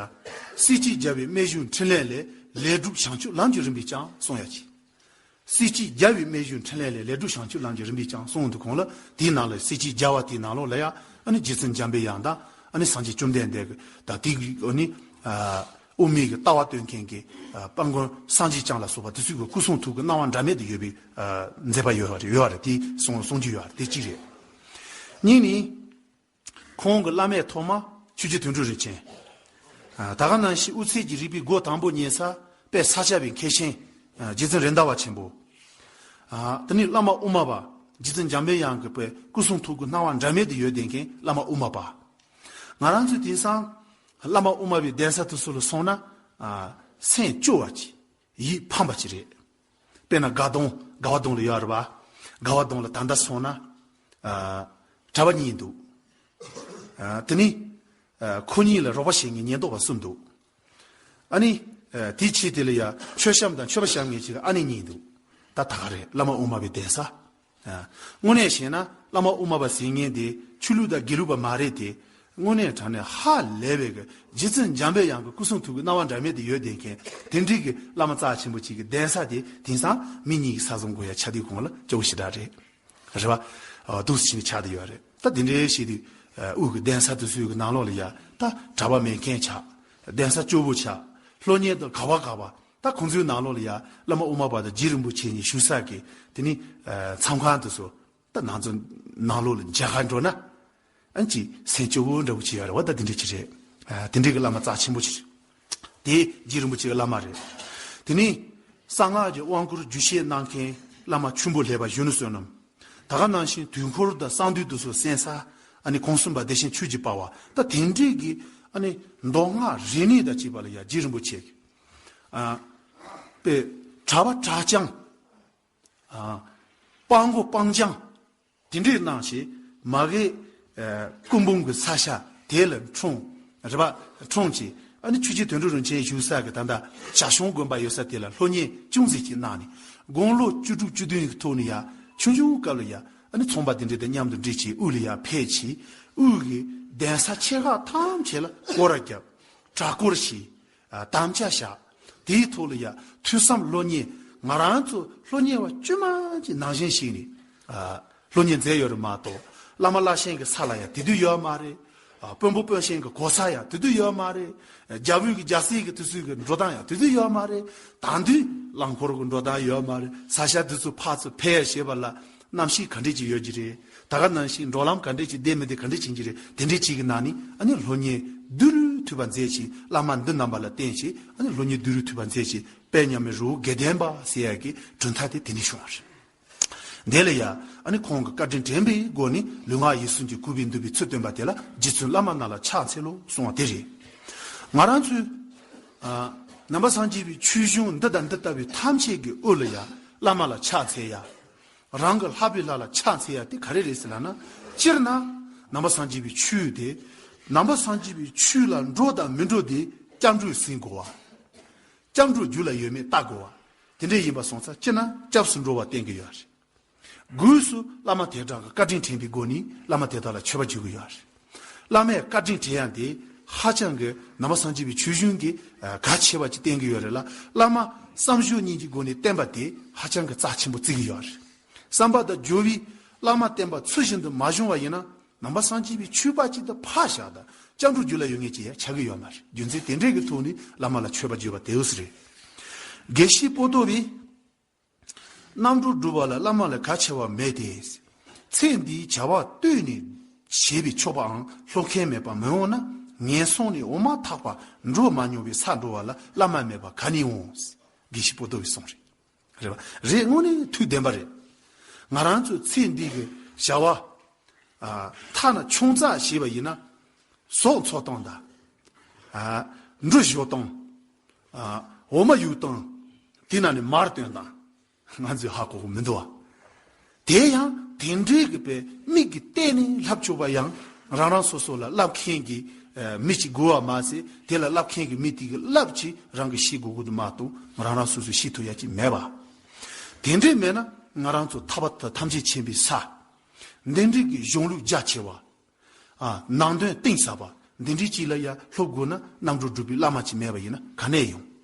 གསེར་གྱིས་རྒྱལ་བའི་རྨད་བྱུང་འཕྲིན་ལས་ལས། ལས་སྒྲུབ་བྱང་ཆུབ་ལམ་གྱི་རིམ་པས་ཀྱང་གསུང་ཡ་ཅིག་གསེར་གྱིས་རྒྱལ་བའི་རྨད་བྱུང་འཕྲིན་ལས་ལས། ལས་སྒྲུབ་བྱང་ཆུབ་ལམ་གྱི་རིམ་པས་ཀྱང་གསུང་དུས་གོང་ལ། དེའི་ནང་ལ་གསེར་གྱིས་རྒྱལ་བ་དེའི་ནང་ལོགས་ལ་ཡ། ཨ་ནི་རྗེ་བཙུན་འཇམ་པའི་དབྱངས་དང་། ཨ་ནི་སངས་རྒྱས་བཅོམ་ལྡན་འདས་ཀྱི་ད་དེ་གི་ཨ་ནི། ཨ། དབུ་མའི་གི་ལྟ་བ་སྟོན་མཁན་གྱི། ཨ། དཔལ་མགོན་སངས་རྒྱས་བསྐྱངས་ལ་སོགས་པ་དེ་ཚོའི་གི་སྐུ་གསུང་ཐུགས་ཀྱི་སྣང་བ་འདྲ་མེད་དུ་ཡོད་པའི། ཨ། མཛད་པ་ཡོད་རེད། ཡོད་རེད། དེ་གསུང་གསུང་རྒྱུ་ཡོད་རེད། དེ་གཅིག་རེད། གཉིས་ནི། ཁོང་གི་བླ་མའི་ཐོག་མ་ཆོས་རྗེ་དོན་གྲུབ་རིན་ཆེན། ཨ། ད་ག་ནང་བཞིན་དབུ་ཚད་ཀྱི་རིག་པའི་སྒོ་དང་པོ་རྙེད་ས་དཔལ་ས་སྐྱ་པའི་མཁས་ཤིང་། ཨ། རྗེ་བཙུན་རེད་མདའ་བ་ཆེན་པོ། ཨ། དེ་ནས་བླ་མ་དབུ་མ་པ། རྗེ་བཙུན་འཇམ་པའི་དབྱངས་ཀྱི་དཔེ་སྐུ་གསུང་ཐུགས་ཀྱི་སྣང་བ་འདྲ་མེད་དུ་ཡོད་བསྡད་མཁན་བླ་མ་དབུ་མ་པ། ང་རང་ཚོས་དེང་སང་བླ་མ་དབུ་མ་པའི་གདན་ས་དེ་ཚོ་ལ་སོང་ན། ཨ། སེམས་སྐྱོ་བ་ཅིག་ཡིད་ཕམ་པ་ཅིག་རེད། དཔེར་ན་དགའ་གདོང་དགའ་བ་གདོང་ལ་ཡོད་རེད་པ། དགའ་བ་གདོང་ལ་ད་ལྟ་སོང་ན། ཨ། གྲྭ་པ་གཉིས་འདུག་ཨ། དེ་ནི། ཨ། ཁོ་གཉིས་ལ་རོགས་པ་བྱེད་མཁན་ཉེན་རྟོག་པ་གསུམ་འདུག་ཨ་ནི། ཨ། དེའི་ཆེད་དེ་ལ་ཡ་མཆོད་བཤམས་དང་མཆོད་པ་བཤམས་མཁན་ཅིག་ཨ་ནེ་གཉིས་འདུག་ད་ད་ག་རེད། བླ་མ་དབུ་མ་པའི་གདན་ས། ཨ། དངོས་གནས་བཤད་ན་བླ་མ་དབུ་མ་པ་ཟེར་མཁན་དེ་ཆོས་ལུགས་དང་དགེ་ལུགས་པ་མ་རེད་དེ། དངོས་གནས་དྲང་གནས་ཧ་ལས་པའི་གི་རྗེ་བཙུན་འཇམ་པའི་དབྱངས་ཀྱི་སྐུ་གསུང་ཐུགས་ཀྱི་སྣང་བ་འདྲ་མིན་དེ་ཡོད་བསྡད་མཁན་དེ་འདྲའི་གི་བླ་མ་རྩ་ཆེན་པོ་ཅིག་གི་གདན་ས་དེ་དེང་སང་མི་གཉིས་ཀྱི་ས་བཟུང་དགོས་ཡ་ཆ་དེའི་གོང་ལ་སྐྱོ་བོ་ཞེ་དྲག་རེད། རེད་པ། ཨ། འདུག་སེ་བྱས་ནས་ཆགས་བསྡད་ཡོད་རེད། ད་དེ་འདྲའི་ཞིག་དུས། ཨ། དབུས་ཀྱི་གདན་ས་དེ་ཚོའི་གི་ནང་ལོགས་ལ་ཡ་ད་གྲྭ་པ་མེད་མཁན་ཆགས། གདན་ས་སྐྱོ་བོ་ཆགས། སློབ་གཉེར་དང་ག་བ་ག་བ། ད་ཁོང་ཚོའི་ནང་ལོགས་ལ་ཡ་བླ་མ་དབུ་མ་པ་དང་རྗེ་རིན་པོ་ཆེ་གཉིས་བཞུགས་ས་གི་དེ་ནི། ཨ། མཚམས་ཁང་དེ་ཚོ་ད་ང་ཚོ་ནང་ལོགས་ལ་མཇལ་ཁ་འགྲོ་ན། ཨ་ནི་ཅིག་སེམས་སྐྱོ་བོ་འདྲ་བོ་ཅིག་ཡོད་རེད་པ། ད་དེ་འདྲ་ཅིག་རེད། ཨ། དེ་འདྲའི་གི་བླ་མ་རྩ་ཆེན་པོ་ཅིག་རེད། དེ་རྗེ་རིན་པོ་ཆེ་གི་བླ་མ་རེད། དེ་ནི་གསང་སྔགས་ཀྱི་དབང་བསྐུར་རྒྱུད་བཤད་གནང་མཁན་བླ་མ་ཆུན་པོ་ལེགས་པ་གཞོན་ནུ་བསོད་ནམས། ད་ག་ནང་བཞིན་དུས་འཁོར་དང་གསང་འདུས་དེ་ཚོ་གསན་ས། ཨ་ནི་གོང་གསུམ་པ་བདེ་ཆེན་ཆོས་ཀྱི་དཔལ་བ། ད་དེ་འདྲའི་གི་ཨ་ནི་མདོ་སྔགས་རིག་གནས་དང་བཅས་པ་ལ་ཡ་རྗེ་རིན་པོ་ཆེ་གི། ཨ། དཔེ་གྲྭ་པ་གྲྭ་རྐྱང་། ཨ། སྤྲང་པོ་སྤྲང་རྐྱང་། དེ་འདྲའི་གནང་ཞིང་མ་གི། ཨ། སྐུ་འབུམ་གྱི་ས་ཆ་དེ་ལ་འཁྲུངས། རེད་པ། འཁྲུངས་ཀྱིས་ཨ་ནི་ཆོས་རྗེ་དོན་གྲུབ་རིན་ཆེན་བཞུགས་ས་གི་ད་ལྟ་བྱ་གཞུང་དགོན་པ་ཡོད་ས་དེ་ལ་སློབ་གཉེར་ཅུང་ཟད་ཅིག་གནང་ནས། དགུང་ལོ་བཅུ་དྲུག་བཅུ་བདུན་གྱི་ཐོག་ནས་ཡ་ཆུང་ཆུང་སྐབས་ལ་ཡ་ཨ་ནི་ཚོང་པ་དེ་འདྲ་དང་མཉམ་དུ་འདྲེས་ཀྱིས་དབུས་ལ་ཡ་ཕེབས་ཀྱིས་དབུས་ཀྱི་གདན་ས་ཆེ་ཁག་ཐམས་ཅད་ལ་སྐོར་ར་བརྒྱབ། གྲྭ་སྐོར་བྱས། ཨ། དམ་བཅའ་བཞག་དེའི་ཐོག་ལ་ཡ་ཐོས་བསམ་སློབ་གཉེར། ང་རང་ཚོ་སློབ་གཉེར་བ་དཀྱུས་མ་ཅིག་ནང་བཞིན་ཞིག་ནས། ཨ། སློབ་གཉེར་མཛད་ཡོད་རེད་མ་གཏོགས། བླ་མ་བླ་ཆེན་གྱི་ས་ལ་ཡ་དེ་དུས་ཡོད་མ་རེད། ཨ། དཔོན་པོ་དཔོན་ཆེན་གྱི་གོ་ས་ཡ་དེ་དུས་ཡོད་མ་རེད། རྒྱ་བོད་ཀྱི་རྒྱལ་སྲིད་ཀྱི་དུས་ཚོད་ཀྱི་འགྲོ་སྟངས་ཡ་དེ་དུས་ཡོད་མ་རེད། ད་དུས་རླངས་འཁོར་གྱི་འགྲོ་སྟངས་ཡོད་མ་རེད། ས་ཆ་དེ་ཚོ་ཕར་ཚུར་ཕེབས་བྱེད་པ་ལ་གནམ་གཤིས་ག་འདྲས་ཅིག་ཡོད་ཀྱི་རེད། ད་ག་ནང་བཞིན་འགྲོ་ལམ་ག་འདྲས་ཅིག་བདེ་མི་བདེ་ག་འདྲས་ཅིག་ཡིན་གྱི་རེད། དེ་འདྲས་ཅིག་གི་ནང་ནས་ཨ་ནི་སློབ་གཉེར་བསྡུས་རུ་ཐུབ་པ་མཛད་ཅིང་། བླ་མ་འདི་རྣམ་པ་ལ་བརྟེན་ཅིང་ཨ་ནི་སློབ་གཉེར་བསྡུས་རུ་ཐུབ་པ་མཛད་ཅིང་། དཔལ་མཉམ་མེད་རི་བོ་དགེ་ལྡན་པ་ཟེར་ཡ་གི་གྲུབ་མཐའ་དེ་དེ་ནས་བྱུང་བ་རེད། དེ་ལ་ཡ་ཨ་ནི་ཁོང་གི་བཀའ་དྲིན་དྲན་པའི་སྒོ་ནས་ལུས་ངག་ཡིད་གསུམ་གྱི་གུས་པས་འདུད་པའི་ཚུལ་སྟོན་པ་དེ་ལ་རྗེ་བཙུན་བླ་མ་རྣམས་ལ་ཕྱག་འཚལ་ལོ་གསུང་བ་དེ་རེད། ང་རང་ཚོས། ཨ། ནང་པ་སངས་རྒྱས་པའི་ཆོས་གཞུང་འདི་དང་འདི་ལྟ་བུའི་ཐམས་ཅད་ཀྱི་དབུ་ལ་ཡ་བླ་མ་ལ་ཕྱག་འཚལ་ཡ། རང་གི་ལྷག་པའི་ལྷ་ལ་ཕྱག་འཚལ་ཡ་དེ་ག་རེ་རེད་ཟེར་ལབ་ན། སྤྱིར་ན་ནང་པ་སངས་རྒྱས་པའི་ཆོས་དེ། ནང་པ་སངས་རྒྱས་པའི་ཆོས་ལ་འགྲོ་དང་མི་འགྲོ་དེ་སྐྱབས་འགྲོས་ཟིན་དགོས་པ། སྐྱབས་འགྲོ་རྒྱུད་ལ་ཡོད་མེད་བལྟ་དགོས་པ། དེ་འདྲ་ཡིན་པ་སོང་ཙང་སྤྱིར་ན་སྐྱབས་སུ་འགྲོ་བ་བསྟེན་གྱི་ཡོད་རེད། སྒོས་སུ་བླ་མ་དེ་དག་གི་བཀའ་དྲིན་དྲན་པའི་སྒོ་ནས་བླ་མ་དེ་དག་ལ་མཆོད་པ་བརྗོད་ཀྱི་ཡོད་རེད། བླ་མའི་བཀའ་དྲིན་དྲན་ཡ་དེ་ཧ་ཅང་གི་ནང་པ་སངས་རྒྱས་པའི་ཆོས་གཞུང་གི་གལ་ཆེ་བ་ཅིག་བསྟན་གྱི་ཡོད་རེད་ལ། བླ་མ་བསམ་བཞིན་སྙིང་རྗེའི་སྒོ་ནས་བསྟེན་པ་དེ་ཧ་ཅང་གི་རྩ་ཆེན་པོ་བརྩི་གི་ཡོད་རེད། བསམ་པ་དང་སྦྱོར་བས་བླ་མ་བསྟེན་པ་ཚུལ་བཞིན་དུ་མ་བྱུང་བ་ཡིན་ན། ནང་པ་སངས་རྒྱས་པའི་ཆོས་པ་ཅིག་ཏུ་ཕར་བཞག་དང་སྐྱབས་འགྲོ་རྒྱུད་ལ་ཡོད་མཁན་ཅིག་ཡང་ཆགས་ཀྱི་ཡོད་མ་རེད། རྒྱུ་མཚན་དེ་འདྲའི་གི་ཐོག་ནས་བླ་མ་ལ་མཆོད་པ་བརྗོད་པ་དེ་འོས་རེད། དགེ་བཤེས་པོ་ཏོ་བས། རྣམ་གྲོལ་སྒྲུབ་པ་ལ་བླ་མ་ལས་གལ་ཆེ་བ་མེད་དེ། ཚེ་འདིའི་བྱ་བ་ལྟོས་ནས་བྱས་པས་ཆོག་པའང་སློབ་མཁན་མེད་པར་མི་འོང་ན། ངན་སོང་ནས་འོང་མ་ཐག་པ་འགྲོ་མ་མྱོང་བའི་ས་འགྲོ་བ་ལ་བླ་མ་མེད་པ་ག་ནས་འོང་། དགེ་བཤེས་པོ་ཏོ་བས་གསུངས་རེད། རེད་པ། རེད། དངོས་གནས་ཐུགས་བདེན་པ་རེད། ང་རང་ཚོའི་ཚེ་འདི་གི་བྱ་བ། ཨ། ཐ་ན་ཆུང་ཙག་བྱས་པ་ཡིན་ན། ཟོག་འཚོ་སྟངས་དང་། ཨ། འབྲུ་བཞོ་སྟངས། ཨ། འོ་མ་གཡུག་སྟངས། དེ་ནང་ནས་མར་བཏོན་སྟངས། ང་ཚོས་ཧ་གོ་གི་མི་འདུག་བ། དེ་ཡང་དེ་འདྲའི་གི་པའི་མིག་གིས་བལྟས་ནས་ལྷབ་ཆོག་པ་ཡང་རང་རང་སོ་སོ་ལ་ལྷབ་མཁན་གྱི་ཨ་མི་ཅིག་དགོས་པ་མ་ཟད། དེ་ལ་ལྷབ་མཁན་གྱི་མི་དེ་གིས་ལྷབ་ཅིག་རང་གིས་ཤེས་དགོས་ཀྱི་འདུག་མ་གཏོགས་རང་རང་སོ་སོས་ཤེས་ཐུབ་ཡ་ཅིག་མེད་པ། དེ་འདྲས་མེད་ན་ང་རང་ཚོ་ཐར་པ་དང་ཐམས་ཅད་མཁྱེན་པའི་ས། འདི་འདྲའི་གི་གཞུང་ལུགས་རྒྱ་ཆེ་བ། ཨ། ནང་དོན་གཏིང་ཟབ་པ་འདི་འདྲའི་ཅིག་ལ་ཡ་སློབ་དགོས་ན་རྣམ་གྲོལ་སྒྲུབ་པའི་བླ་མ་ཅིག་མེད་པ་ཡིན་ན་ག་ནས་ཡོང་།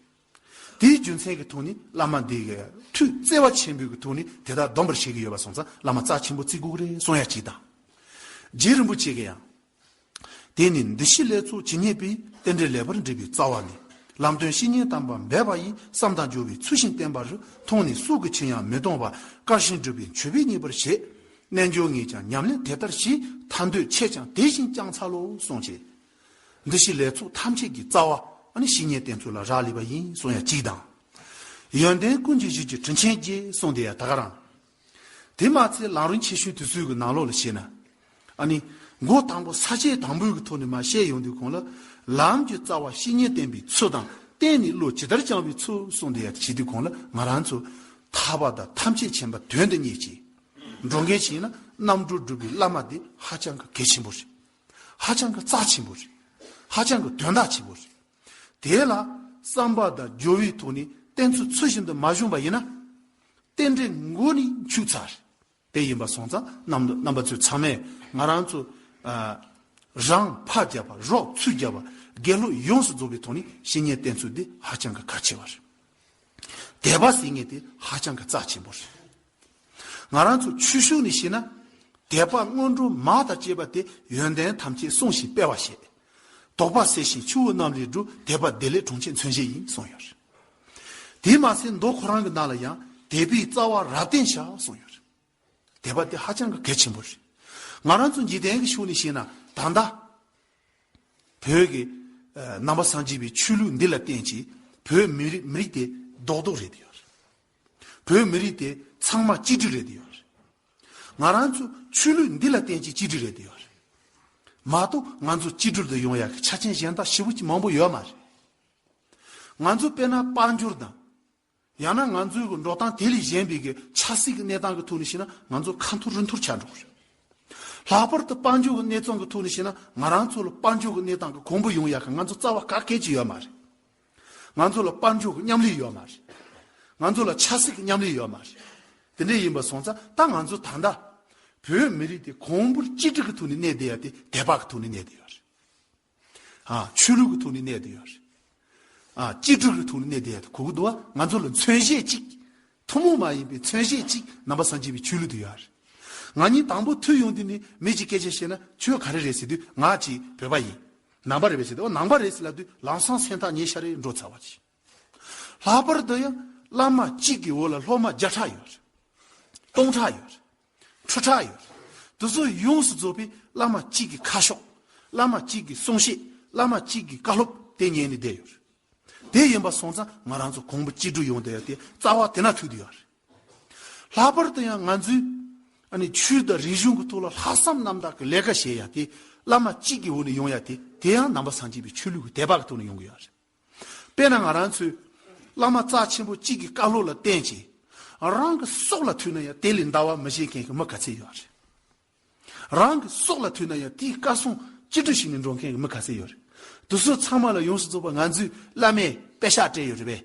དེའི་རྒྱུ་མཚན་གྱི་ཐོག་ནས་བླ་མ་འདི་གི་ཐུགས་བརྩེ་བ་ཆེན་པོའི་གི་ཐོག་ནས་དེ་དག་སྡོམ་པར་བྱེད་ཀྱི་ཡོད་པ་སོང་ཙང་བླ་མ་རྩ་ཆེན་པོ་བརྩི་དགོས་ཀྱི་རེད་གསུང་ཡ་གཅིག་དང་། རྗེ་རིན་པོ་ཆེ་གིས་ཡང་། དེ་ནི་འདུ་ཤེས་ལས་ཚོགས་ཇི་སྙེད་པའི། རྟེན་འབྲེལ་ལེགས་པར་འགྲིག་པའི་རྩ་བ་ནི། ལམ་སྟོན་བཤེས་གཉེན་དམ་པ་འབད་པ་ཡིས། བསམ་དང་སྦྱོར་བའི་ཚུལ་བཞིན་བསྟེན་པ་རུ། མཐོང་ནས་སྲོག་གི་ཕྱིར་ཡང་མི་གཏོང་བར། དཀར་ཞིང་སྒྲུབ་པའི་མཆོད་པས་མཉེས་པར་བྱེད། རྣལ་འབྱོར་ངས་ཀྱང་ཉམས་ལེན་དེ་ལྟར་བྱས། ཐར་འདོད་ཁྱེད་ཀྱང་དེ་བཞིན་བསྐྱང་འཚལ་ལོ་གསུངས་ཀྱི། འདུ་ཤེས་ལས་ཚོགས་ཐམས་ཅད་ཀྱི་རྩ་བ་ཨ་ནི་བཤེས་གཉེན་བསྟེན་ཚུལ་ལ་རག་ལས་པ་ཡིན་གསུང་ཡ་གཅིག་དང་། ཡོན་ཏན་ཀུན་གྱི་གཞི་རྒྱུ་དྲིན་ཆེན་རྗེ་གསུངས་དེ་ཡ་ད་ག་རང་། དེ་མ་ཚད་ལམ་རིམ་ཆེ་ཆུང་དེ་ཚོའི་གི་ནང་ལོགས་ལ་བཤད་ན། ཨ་ནི། མགོ་དང་པོ་ས་བཅད་དང་པོའི་གི་ཐོག་ནས་མར་བཤད་ཡོང་དུས་གོང་ལ། ལམ་གྱི་རྩ་བ་བཤེས་གཉེན་བསྟེན་པའི་ཚུལ་དང་། བསྟེན་ནས་བློ་ཇི་ལྟར་སྦྱང་བའི་ཚུལ་གསུངས་ཏེ་ཡ་བྱེད་དུས་གོང་ལ། ང་རང་ཚོ་ཐར་པ་དང་ཐམས་ཅད་མཁྱེན་པ་དོན་དུ་གཉེར་ཅིང་འགྲོ་མཁན་ཞིག་ཡིན་ན། རྣམ་གྲོལ་སྒྲུབ་པའི་བླ་མ་དེ་ཧ་ཅང་གི་གལ་ཆེན་པོ་རེད། ཧ་ཅང་གི་རྩ་ཆེན་པོ་རེད། ཧ་ཅང་གི་དོན་དག་ཆེན་པོ་རེད། དེ་ལ་བསམ་པ་དང་སྦྱོར་བའི་ཐོག་ནས་བསྟེན་ཚུལ་ཚུལ་བཞིན་དུ་མ་བྱུང་བ་ཡིན་ན། རྟེན་འབྲེལ་མགོ་ནས་འཆུག་ཚར། དེ་ཡིན་པ་སོང་ཙང་རྣམ་རྣམ་པ་ཚོས་ཚང་མས་ང་རང་ཚོ་ཨ་རང་ཕར་རྒྱབ་པ། རོགས་ཚུར་རྒྱབ་པ། དགེ་སློབ་ཡོངས་སུ་རྫོགས་པའི་ཐོག་ནས་བཤེས་གཉེན་བསྟེན་ཚུལ་འདི་ཧ་ཅང་གི་གལ་ཆེ་བ་རེད། དད་པ་ཟེར་མཁན་དེ་ཧ་ཅང་གི་རྩ་ཆེན་པོ་རེད། ང་རང་ཚོ་ཆོས་ཕྱོགས་ནས་བཤད་ན། དད་པ་སྔོན་འགྲོ་མ་དང་བཅས་པ་དེ་ཡོན་ཏན་ཐམས་ཅད་བསྲུང་ཞིང་སྤེལ་བར་བྱེད། དོགས་པ་སེལ་ཞིང་ཆུ་བོ་རྣམས་ལས་སྒྲོལ། དད་པ་བདེ་ལེགས་གྲོང་ཁྱེར་མཚོན་བྱེད་ཡིན་གསུངས་ཡོད་རེད། དེ་མ་ཟད་མདོ་ཁོ་རང་གི་ནང་ལ་ཡང་དད་པའི་རྩ་བ་རབ་བརྟན་བྱ་གསུངས་ཡོད་རེད། དད་པ་དེ་ཧ་ཅང་གི་གལ་ཆེན་པོ་རེད། ང་རང་ཚོ་འཇིག་རྟེན་གྱི་ཕྱོགས་ནས་བཤད་ན་ད་ལྟ། བོད་ཀྱི་ཨ་ནང་པ་སངས་རྒྱས་པའི་ཆོས་ལུགས་འདི་ལ་བརྟེན་ཅིང་བོད་མི་རིགས་མི་རིགས་དེ་རྡོག་རྡོག་རེད་ཡོད་རེད། བོད་མི་རིགས་དེ་ཚང་མ་གཅིག་སྒྲིལ་རེད་ཡོད་རེད། ང་རང་ཚོ་ཆོས་ལུགས་འདི་ལ་བརྟེན་ཅིང་གཅིག་སྒྲིལ་རེད་ཡོད་རེད། མ་གཏོགས་ང་ཚོ་གཅིག་སྒྲིལ་དུ་ཡོང་ཡག་གི་ཆ་རྐྱེན་གཞན་དག་ཞེ་པོ་ཅིག་མང་པོ་ཡོད་མ་རེད། ང་ཚོ་དཔེར་ན་དཔལ་འབྱོར་དང་། ཡང་ན་ང་ཚོའི་གི་འགྲོ་སྟངས་དེ་ལས་གཞན་པའི་གི་ཆབ་སྲིད་ཀྱི་གནས་སྟངས་ཀྱི་ཐོག་ནས་བཤད་ན་ང་ཚོ་ཁ་འཐོར་རི་འཐོར་ཆགས་འགྲོ་གི་རེད། ལྷག་པར་དུ་དཔལ་འབྱོར་གྱི་གནས་སྟངས་ཀྱི་ཐོག་ནས་བཤད་ན་ང་རང་ཚོ་ལ་དཔལ་འབྱོར་གྱི་གནས་སྟངས་ཀྱི་གོང་བུ་ཡོང་ཡག་གི་ང་ཚོ་རྩ་བ་ག་གེ་ཅིག་ཡོད་མ་རེད། ང་ཚོ་ལ་དཔལ་འབྱོར་གྱི་མཉམ་ལས་ཡོད་མ་རེད། ང་ཚོ་ལ་ཆབ་སྲིད་ཀྱི་མཉམ་ལས་ཡོད་མ་རེད། དེ་འདྲ་ཡིན་པ་སོང་ཙང་ད་ང་ཚོ་ད་ལྟ་བོད་མི་རིགས་དེ་གོང་བུར་གཅིག་སྒྲིལ་གྱི་ཐོག་ནས་གནས་བསྡད་ཡ་དེ་དད་པ་གི་ཐོག་ནས་གནས་བསྡད་ཡོད་རེད། ཨ་ཆོས་ལུགས་ཀྱི་ཐོག་ནས་གནས་བསྡད་ཡོད་རེད། ཨ་གཅིག་སྒྲིལ་གྱི་ཐོག་ནས་གནས་བསྡད་ཡ་དེ་གོ་གི་འདུག་བ། ང་ཚོ་ལ་མཚོན་བྱེད་གཅིག་ཐུན་མོང་མ་ཡིན་པའི་མཚོན་བྱེད་གཅིག་ནང་པ་སངས་རྒྱས་པའི་ཆོས་ལུགས་དེ་ཡོད་རེད། ང་གཉིས་དང་པོ་ཐུག་ཡོང་དུས་ནས་མི་གཅིག་སྐད་ཆ་བཤད་ན་ཁྱོད་ག་རེ་རེད་ཟེར་དུས་ང་གཅིག་བོད་པ་ཡིན། ནང་པ་རེད་པས་ཟེར་དུས། ཨོ་ནང་པ་རེད་ཟེར་ལབ་དུས་ལམ་སང་སེམས་ཐག་ཉེ་ཤ་རེ་འགྲོ་ཚར་བ་ཅིག་ལྷག་པར་དུ་ཡང་བླ་མ་གཅིག་གི་འོག་ལ་སློབ་མ་བརྒྱ་ཕྲག་ཡོད་རེད། སྟོང་ཕྲག་ཡོད་རེད། ཁྲི་ཕྲག་ཡོད་རེད། དེ་ཚོ་ཡོངས་སུ་རྫོགས་པའི་བླ་མ་གཅིག་གི་ཁ་ཕྱོགས། བླ་མ་གཅིག་གི་གསུང་བཤད། བླ་མ་གཅིག་གི་བཀའ་སློབ་དེ་ཉན་ནས་བསྡད་ཡོད་རེད། དེ་ཡིན་པ་སོང་ཙང་ང་རང་ཚོ་གོང་བུ་གཅིག་སྒྲིལ་ཡོང་བསྡད་ཡ་དེ་རྩ་བ་དེ་ན་ཐུག་བསྡད་ཡོད་རེད། ལྷག་པར་དུ་ཡང་ང་ཚོའི་ཨ་ནི་ཆོས་དང་རིག་གཞུང་གི་ཐོག་ལ་ལྷག་བསམ་རྣམ་དག་གི་ལས་ཀ་བྱེད་ཡ་དེ་བླ་མ་གཅིག་གི་འོག་ནས་ཡོང་ཡ་དེ། དེ་ཡང་ནང་པ་སངས་རྒྱས་པའི་ཆོས་ལུགས་ཀྱི་དད་པ་གི་ཐོག་ནས་ཡོང་གི་ཡོད་རེད། དཔེར་ན་ང་རང་ཚོས་བླ་མ་རྩ་ཆེན་པོ་གཅིག་གི་བཀའ་སློབ་ལ་བརྟེན་ཅིང་། རང་གི་སྲོག་ལ་ཐུག་ན་ཡང་དེ་ལས་འདའ་བ་མི་བྱེད་མཁན་གྱི་མི་ག་ཚད་ཡོད་རེད། རང་གི་སྲོག་ལ་ཐུག་ན་ཡང་དེའི་བཀའ་གསུང་ཅི་འདྲ་ཞིག་ནས་འགྲོ་མཁན་གྱི་མི་ག་ཚད་ཡོད་རེད། དེ་ཚོ་ཚང་མ་ལ་ཡོངས་སུ་རྫོགས་པ་ང་ཚོས་བླ་མས་པད་ཤག་སྤྲད་ཡོད་རེད་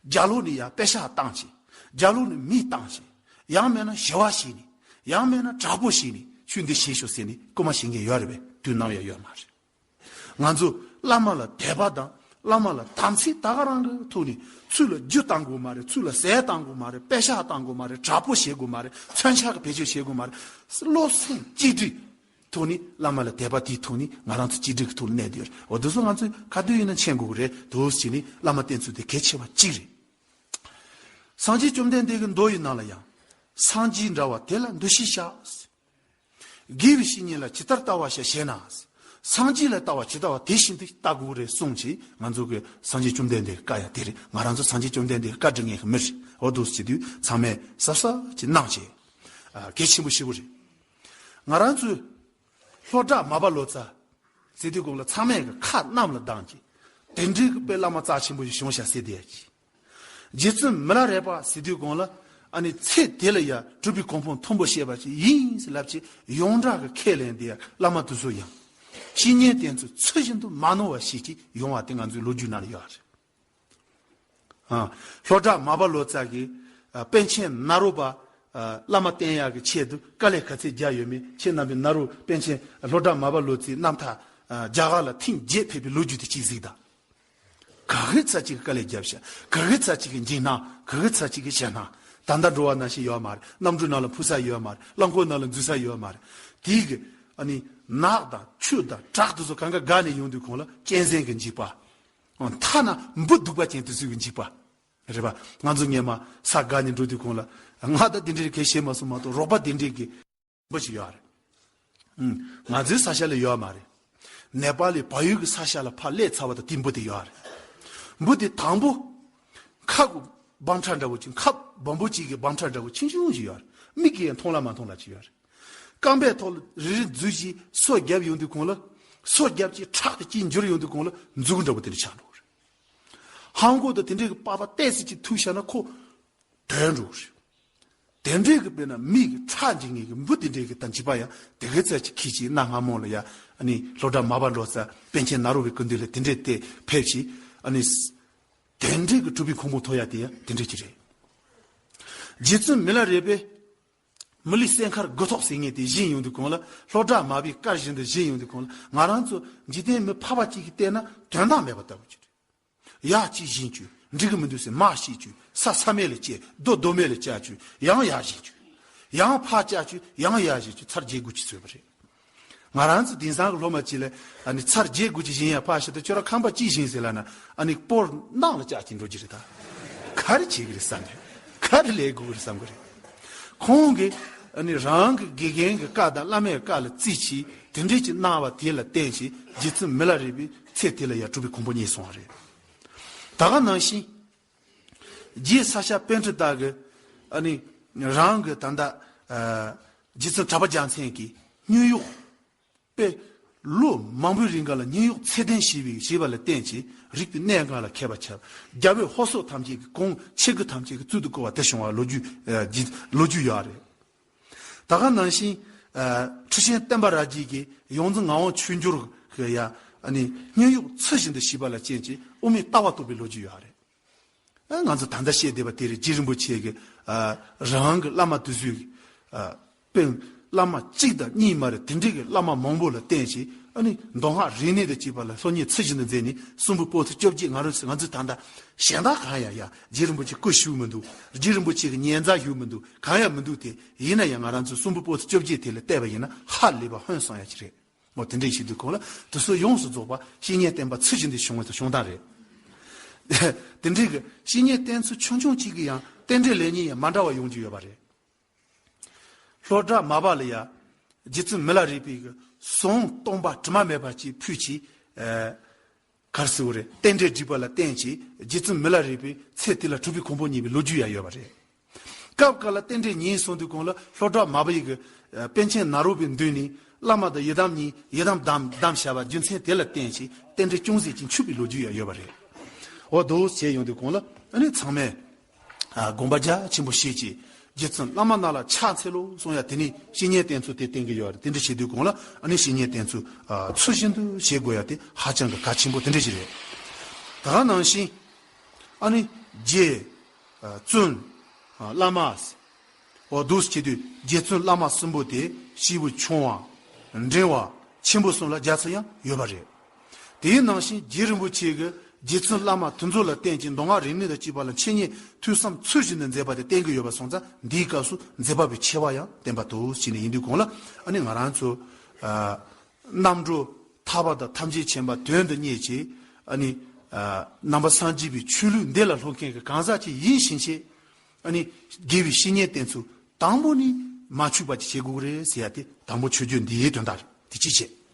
པས། རྒྱ་ལོ་ནས་ཡང་པད་ཤག་བཏང་ཅིང་། རྒྱ་ལོ་ནས་མི་བཏང་ཅིང་། ཡང་མེད་ན་ཞི་བ་བྱས་ནས། ཡང་མེད་ན་དྲག་པོ་བྱས་ནས་ཆོས་འདི་བྱེད་ཤོག་ཟེར་ནས་སྐུལ་མ་བྱེད་མཁན་ཡོད་རེད་པས། དུས་ནམ་ཡང་ཡོད་མ་རེད། ང་ཚོ་བླ་མ་ལ་དད་པ་དང་བླ་མ་ལ་དམ་ཚིག་ད་ག་རང་གི་ཐོག་ནས། ཚུར་ལ་རྒྱུ་བཏང་དགོས་མ་རེད། ཚུར་ལ་ཟས་བཏང་དགོས་མ་རེད། པད་ཤག་བཏང་དགོས་མ་རེད། དྲག་པོ་བྱེད་དགོས་མ་རེད། མཚོན་ཆ་གི་བེད་སྤྱོད་བྱེད་དགོས་མ་རེད། བློ་སེམས་གཅིག་སྒྲིལ་ཐོག་ནས། བླ་མ་ལ་དད་པ་དེའི་ཐོག་ནས་ང་རང་ཚོ་གཅིག་སྒྲིལ་གྱི་ཐོག་ནས་གནས་བསྡད་ཡོད་རེད། འོ་དེ་ཚོ་ང་ཚོས་ག་དུས་ཡིན་ན་མཁྱེན་དགོས་ཀྱི་རེད། དེ་འོ་བྱས་ནས་བླ་མ་བསྟེན་ཚུལ་དེ་གལ་ཆེ་བ་གཅིག་རེད། སངས་རྒྱས་བཅོམ་ལྡན་འདས་ཀྱི་མདོ་ཡི་ནང་ལ་ཡང་། སངས་རྒྱས་འདྲ་བ་དེ་ལ་འདུ་ཤེས་བྱ། དགེ་བའི་བཤེས་གཉེན་ལ་ཇི་ལྟར་ལྟ་བར་བྱ་ཞེ་ན། སངས་རྒྱས་ལ་ལྟ་བ་ཇི་ལྟ་བ་དེ་བཞིན་དུ་ལྟ་དགོས་རེད་གསུངས་བྱས། ང་ཚོ་གི་སངས་རྒྱས་བཅོམ་ལྡན་འདས་ཀྱི་བཀའ་ཡང་དེ་རེད། ང་རང་ཚོ་སངས་རྒྱས་བཅོམ་ལྡན་འདས་ཀྱི་བཀའ་སྒྲུབ་མཁན་གྱི་མི་རེད། འོ་འདུག་བྱེད་དུས་ཚང་མས་གཟབ་གཟབ་ཅིག་གནང་བྱས། ཨ་གལ་ཆེན་པོ་ཞེ་པོ་རེད། ང་རང་ཚོའི་ལྷོ་བྲག་མར་པ་ལོ་ཙཱ་ཟེར་དུས་གོང་ལ་ཚང་མས་གི་ཁ་གནམ་ལ་བསྡངས་ཀྱི། དེ་འདྲའི་གི་དཔེ་བླ་མ་རྩ་ཆེན་པོ་ཞིག་བྱུང་ཤག་ཟེར་བསྡད་ཀྱི། རྗེ་བཙུན་མི་ལ་རས་པ་ཟེར་དུས་གོང་ལ། ཨ་ནི་ཚེ་དེ་ལ་ཡང་གྲུབ་པའི་གོ་འཕང་མཐོན་པོ་བཤད་པ་ཅིག་ཡིན་ཟེར་ལབ་ཅིག་ཡོངས་གྲགས་ཀྱི་ཁས་ལེན་དེ་བླ་མ་དེ་ཚོ་ཡང་། བཤེས་གཉེན་བསྟེན་ཚུལ་ཚུལ་བཞིན་དུ་མ་ནོར་བ་ཞིག་ཅིག་ཡོང་བ་དེ་ང་ཚོའི་ལོ་རྒྱུས་ནང་ལ་ཡོད་རེད། ཨ། ལྷོ་བྲག་མར་པ་ལོ་ཙཱ་གིས། ཨ། པཎ་ཆེན་ནཱ་རོ་པ། ཨ། བླ་མ་བསྟེན་ཡག་གི་ཆེད་དུ་དཀའ་ལས་ག་ཚད་བརྒྱབ་ཡོད་མེད། ཁྱེད་རྣམ་པས་ནཱ་རོ་པཎ་ཆེན་ལྷོ་བྲག་མར་པ་ལོ་ཙཱའི་རྣམ་ཐར། ཨ། རྒྱ་གར་ལ་ཐེངས་བརྒྱད་ཕེབས་པའི་ལོ་རྒྱུས་དེ་ཅིག་གཟིགས་དང་། ག་གི་ཚད་ཅིག་གི་དཀའ་ལས་བརྒྱབ་ཤག་ག་གི་ཚད་ཅིག་གི་འཇིགས་སྣང་། ག་གི་ཚད་ཅིག་གི་ཞེད་སྣང་། ད་ལྟ་འགྲོ་བ་ནང་བཞིན་ཡོད་མ་རེད། གནམ་གྲུ་ནང་ལ་འཕུར་ས་ཡོད་མ་རེད། རླངས་འཁོར་ནང་ལ་འཛུལ་ས་ཡོད་མ་རེད། དེའི་གི་ཨ་ནི་ནགས་དང་ཆུ་དང་བྲག་དེ་ཚོ་གང་ག་བརྒལ་ནས་ཡོང་དུས་གོང་ལ་གཅན་གཟན་གྱི་འཇིགས་པ། ཐ་ན་འབུ་གདུག་པ་ཅན་དེ་ཚོའི་གི་འཇིགས་པ། རེད་པ། ང་ཚོ་སྔོན་མ་ས་བརྒལ་ནས་འགྲོ་དུས་གོང་ལ། ང་ད་དེ་འདྲའི་གི་ཞེད་མ་སོང་མ་གཏོགས་རོགས་པ་དེ་འདྲའི་གི་འབུ་ཞིག་ཡོད་རེད། ཨུམ། ང་ཚོའི་ས་ཆ་ལ་ཡོད་མ་རེད། ནེ་པ་ལི་བལ་ཡུལ་གྱི་ས་ཆ་ལ་ཕར་སླེབས་ཚར་བ་དང་དེ་འབུ་དེ་ཡོད་རེད། འབུ་དེ་དང་པོ། ཁབ་ཀྱི་སྦོམ་ཕྲ་འདྲ་བོ་ཅིག་ཁབ་སྦོམ་པོ་གཅིག་གི་སྦོམ་ཕྲ་འདྲ་བོ་ཆུང་ཆུང་ཞིག་ཡོད་རེད། མིག་གིས་ཡང་མཐོང་ལ་མ་མཐོང་ལ་ཅིག་ཡོད་རེད། རྐང་པའི་ཐོག་ལ་རི་རི་འཛུལ་བྱས་སོ་བརྒྱབ་ཡོང་དུས་གོང་ལ། སོ་བརྒྱབ་ཀྱི་ཁྲག་དེ་ཅིག་འགྱུར་ཡོང་དུས་གོང་ལ་མཛུག་གུ་འདྲ་པོ་དེ་འདྲ་ཆགས་འགྲོ་གི་རེད། ཧང་གོ་དང་དེ་འདྲའི་གི་པགས་པ་ཏོག་ཙམ་ཅིག་ཐུག་བཞག་ན་ཁོ་དོན་འགྲོ་གི་རེད། དེ་འདྲའི་གི་དཔེར་ན་མིག་གི་ཁྲག་འཇིབ་མཁན་གི་འབུ་དེ་འདྲའི་གི་དང་བྱིས་པ་ཡང་དེ་གའི་ཚད་ཅིག་ཁྱི་ཅིག་གནའ་སྔ་མོ་ལ་ཡ། ཨ་ནི་སློབ་གྲྭ་མ་པ་འགྲོ་ས་པཎ་ཆེན་ནཱ་རོ་པའི་སྐུ་མདུན་ལ་དེ་འདྲའི་དེ་ཕེབས་ཤིག་ཨ་ནི་དེ་འདྲའི་གི་གྲུབ་པའི་ཁུང་བུ་མཐོ་ཡ་དེ་ཡང་དེ་འདྲའི་ཅིག་རེད། རྗེ་བཙུན་མི་ལ་རས་པས་མི་ལུས་སྲས་མཁར་དགུ་ཐོག་ཟེར་མཁན་དེ་བཞེངས་ཡོང་དུས་གོང་ལ། སློབ་གྲྭ་མ་པའི་བཀའ་བཞིན་དུ་བཞེངས་ཡོང་དུས་གོང་ལ། ང་རང་ཚོ་འཇིག་རྟེན་མི་ཕལ་པ་ཅིག་གིས་བལྟས་ན་དོན་དག་མེད་པ་ལྟ་བུ་ཅིག་རེད། ཡར་གཅིག་བཞེངས་བཅུག་འགྲིག་གི་མི་འདུག་ཟེར་མར་བཤིག་བཅུག་ས་ས་མེད་ལ་བཅད། རྡོ་རྡོ་མེད་ལ་བཅག་བཅུག་ཡང་ཡར་བཞེངས་བཅུག་ཡང་ཕར་བཅག་བཅུག་ཡང་ཡར་བཞེངས་བཅུག་ཚར་བརྒྱད་དགུ་ཅིག་བཟོས་པ་རེད། ང་རང་ཚོ་དེང་སང་གི་སློབ་མ་ཅིག་ལ་ཨ་ནི་ཚར་བརྒྱད་དགུ་ཅིག་བཞེངས་ཡ་ཕར་བཞག་སྟེ་ཁྱོད་རང་ཁང་པ་གཅིག་བཞེངས་ཟེར་ལབ་ན། ཨ་ནི་སྤོར་ནང་ལ་བཅག་ཅིག་འགྲོ་གི་རེད་ད། ག་རེ་བྱེད་གི་རེད་བསམ་གི། ག་རེ་ལས་དགོས་གི་རེད་བསམ་གི་རེད། ཁོང་གིས་ཨ་ནི་རང་གི་དགེ་རྒན་གྱི་བཀའ་དང་བླ་མའི་བཀའ་ལ་བརྩི་བྱས་དེ་འདྲས་ཅིག་གནང་བ་དེ་ལ་བརྟེན་བྱས་རྗེ་བཙུན་མི་ལ་རས་པའི་ཚེ་དེ་ལ་ཡ་གྲུབ་པའི་གོ་འཕང་བརྙེས་སོང་བ་རེད། ད་ག་ནང་བཞིན། རྗེ་ས་སྐྱ་པཎྜི་ཏ་གིས་ཨ་ནི་རང་གི་ད་ལྟ་ཨ་རྗེ་བཙུན་གྲགས་པ་རྒྱལ་མཚན་གྱི་སྙན་གཡོག་པས་ལོ་མང་པོའི་རིང་ག་ལ་སྙན་གཡོག་ཚད་ལྡན་ཞེས་པའི་ཞེས་པ་ལ་བརྟེན་བྱས་རིག་པའི་གནས་ལྔ་ལ་མཁས་པ་ཁྱབ། རྒྱལ་བའི་ཧོར་སོག་ཐམས་ཅད་ཀྱི་གོང་ཆེ་དགུ་ཐམས་ཅད་ཀྱི་གཙུག་ཏུ་བཀུར་བ་དེ་བྱུང་བ་ལོ་རྒྱུས་ཨ་ལོ་རྒྱུས་ཡོད་རེད། ད་ག་ནང་བཞིན་ཨ་ཁྲི་ཆེན་བསྟན་པ་ར་རྒྱས་ཀྱིས་ཡོངས་འཛིན་ངག་དབང་ཆོས་འབྱོར་གྱི་ཡ་ཨ་ནི་སྙན་གཡོག་ཚུལ་བཞིན་དུ་ཞེས་པ་ལ་བརྟེན་བྱས་དབུ་མའི་ལྟ་བ་རྟོགས་པའི་ལོ་རྒྱུས་ཡོད་རེད། ཨ་ང་ཚོ་ད་ལྟ་བཤད་བསྡད་པ་དེ་རེད། རྗེ་རིན་པོ་ཆེ་གི་ཨ་རང་གི་བླ་མ་དེ་ཚོའི་ཨ་དཔེ་བླ་མ་གཅིག་དང་གཉིས་མ་རེད། དེ་འདྲའི་གི་བླ་མ་མང་པོ་ལ་བརྟེན་བྱས་ཨ་ནི་མདོ་སྔགས་རིག་གནས་དང་བཅས་པ་ལ་སློབ་གཉེར་ཚུལ་བཞིན་དུ་མཛད་ནས་གསུང་འབུམ་པོ་ཏི་བཅོ་བརྒྱད། ང་རང་ཚོ་ང་ཚོ་ད་ལྟ་གཞན་དག་གང་ཡང་ཡ་རྗེ་རིན་པོ་ཆེ་སྐུ་བཞུགས་མི་འདུག་རྗེ་རིན་པོ་ཆེ་གི་ཉེ་མཛའ་བཞུགས་མི་འདུག་གང་ཡང་མི་འདུག་དེ་ཡིན་ན་ཡང་ང་རང་ཚོ་གསུང་འབུམ་པོ་ཏི་བཅོ་བརྒྱད་དེ་ལ་བལྟས་པ་ཡིན་ན་ཧ་ལས་པ་ཧོན་སང་ཡ་ཅིག་རེད། འོ་དེ་འདྲའི་བྱེད་དུས་གོང་ལ་དེ་ཚོ་ཡོངས་སུ་རྫོགས་པ་བཤེས་གཉེན་བསྟེན་པ་ཚུལ་བཞིན་དུ་བྱུང་བའི་བྱུང་སྟངས་རེད། དེ་འདྲའི་གི་བཤེས་གཉེན་བསྟེན་ཚུལ་ཆུང་ཆུང་གཅིག་གིས་ཡང་རྟེན་འབྲེལ་ལེགས་ཉེས་ཡང་མ་འདྲ་བ་ཡོང་རྒྱུ་ཡོད་པ་རེད། སློབ་གྲྭ་མ་པ་ལ་ཡ་རྗེ་བཙུན་མི་ལ་རས་པའི་གི་ཟོང་སྟོང་པ་དྲི་མ་མེད་པ་ཅིག་ཕུལ་གྱིས་ཨ་གར་སེའུ་རེད། རྟེན་འབྲེལ་བསྒྲིགས་པ་ལ་བརྟེན་བྱས་རྗེ་བཙུན་མི་ལ་རས་པའི་ཚེ་དེ་ལ་གྲུབ་པའི་གོ་འཕང་བརྙེས་པའི་ལོ་རྒྱུས་ཡང་ཡོད་པ་རེད། སྐབས་འགའ་ལ་རྟེན་འབྲེལ་ཉན་སོང་དུས་གོང་ལ་སློབ་གྲྭ་མ་པ་ཡི་གི་ཨ་པཎ་ཆེན་ནཱ་རོ་པའི་མདུན་ནས་བླ་མ་དང་ཡི་དམ་གཉིས་ཡི་དམ་བསྡམས་བསྡམས་བཞག་པ་རྒྱུ་མཚན་དེ་ལ་བརྟེན་བྱས་རྟེན་འབྲེལ་ཅུང་ཟད་ཅིག་འཆུགས་པའི་ལོ་རྒྱུས་ཡང་ཡོད་པ་རེད། འོ་དོ་བྱས་ཡོང་དུས་གོང་ལ་ཨ་ནི་ཚང་མས་ཨ་དགོངས་པ་རྒྱ་ཆེན་པོ་བཞེས་ཀྱིས་རྗེ་བཙུན་བླ་མ་རྣམས་ལ་ཕྱག་འཚལ་ལོ་གསུང་ཡ་དེ་ནི་བཤེས་གཉེན་བསྟེན་ཚུལ་དེ་བསྟན་གྱི་ཡོད་རེད། དེ་འདྲ་བྱེད་དུས་གོང་ལ་ཨ་ནི་བཤེས་གཉེན་བསྟེན་ཚུལ་ཨ་ཚུལ་བཞིན་དུ་བྱེད་དགོས་ཡ་དེ་ཧ་ཅང་གི་གལ་ཆེན་པོ་དེ་འདྲ་ཞིག་རེད། ད་ག་ནང་བཞིན་ཨ་ནི་རྗེ་ཨ་བཙུན་ཨ་བླ་མ་འོ་འདུག་བྱེད་དུས་རྗེ་བཙུན་བླ་མ་གསུམ་པོ་དེ་སྐྱེས་བུ་ཆུང་བ་འབྲིང་བ་ཆེན་པོ་གསུམ་ལ་སྦྱར་ཚུལ་ཡང་ཡོད་པ་རེད། དེའི་ནང་བཞིན་རྗེ་རིན་པོ་ཆེ་གིས་རྗེ་བཙུན་བླ་མ་དེ་ཚོ་ལ་བརྟེན་ཅིང་མདོ་སྔགས་རིག་གནས་དང་བཅས་པ་ལ་འཆད་ཉན་ཐོས་བསམ་ཚུལ་བཞིན་དུ་མཛད་པ་དེ་བསྟན་གྱི་ཡོད་པ་སོང་ཙང་འདིའི་སྐབས་སུ་མཛད་པ་པོའི་ཆེ་བ་ཡང་བསྟན་པ་དུ་ཕྱིན་ནས་ཡིན་དུས་གོང་ལ་ཨ་ནི་ང་རང་ཚོ་ཨ་རྣམ་གྲོལ་ཐར་པ་དང་ཐམས་ཅད་མཁྱེན་པ་དོན་དུ་གཉེར་ཅིང་ཨ་ནི་ཨ་ནང་པ་སངས་རྒྱས་པའི་ཆོས་ལུགས་འདི་ལ་སློབ་མཁན་གྱི་གང་ཟག་ཅིག་ཡིན་ཕྱིན་ཆད་ཨ་ནི་དགེ་བའི་བཤེས་གཉེན་བསྟེན་ཚུལ་དང་པོ་ནི་མ་འཆུག་པ་ཅིག་བྱེད་དགོས་ཀྱི་རེད་ཟེར་ཡ་དེ་དང་པོ་ཆོས་བརྒྱུད་འདིའི་དོན་དག་རེད། དེ་གཅིག་བྱས།